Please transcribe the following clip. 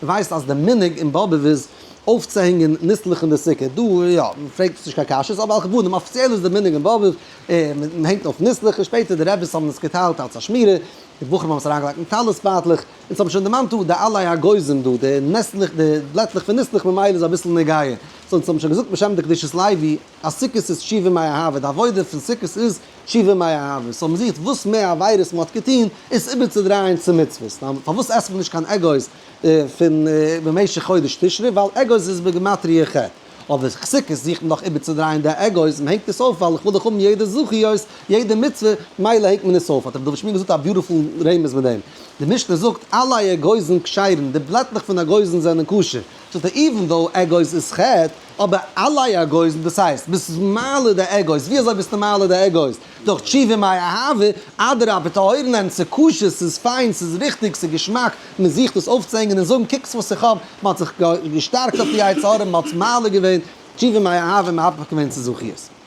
מ'ווייסט אז די מנהג אין באבוב איז אויפצוהענגען ניסלעך אין די סוכה, דא יא, מ'פרעגט עס נישט קיין קשיות, אבער על כל פנים אפיציעל איז די מנהג אין באבוב, מ'הענגט אויף ניסלעך און שפעטער די רביס האבן עס געטיילט אלס א שמירה, די בחורים האבן עס אריינגעלייגט אין טלית בייטלעך, אונז האבן שוין דערמאנט דא די עלי אגוזים דא, די ניסלעך, די בלעטלעך פון ניסלעך ממילא איז אביסל נוגע, so אונז האבן שוין געזאגט בשם די קדושת לוי אז סוכות איז תשובה מאהבה, די עבודה פון סוכות איז תשובה מאהבה, so מ'זוכט וואס מער עבירות מ'האט געטון עס איבערצודרייען צו מצוות, נו פארוואס עסט מען נישט קיין אגוז פון במשך חודש תשרי, ווייל אגוז איז בגימטריא חטא, אבער סוכות זוכט מען דאך איבערצודרייען די אגוז, מ'הענגט עס אויף ווייל איך וויל דאך האבן יעדע זכיות, יעדע מצוה, מילא הענגט מען עס אויף, האט רבי דוד שמואל געזאגט א beautiful רמז מיט דעם, די משנה זאגט עלי אגוזין כשרין, די בלעטלעך פון אגוזין זענען כשר, זאגט ער even though אגוז איז חטא, אבער עלי אגוזין דאס הייסט ביסט מעלה די אגוז, ווי אזוי ביסטו מעלה די אגוז? דורך תשובה מאהבה, אדרבה טהור'ן אים, ס'איז כשר, ס'איז פיין, ס'איז ריכטיג, ס'איז געשמאק, מען זוכט עס אויפצוהענגען און זאגן קוקטס וואס איך האב, מען האט זיך געשטארקט אויף די יצר הרע, מען האט עס מעלה געווען, תשובה מאהבה מהפך געווען צו זכיות.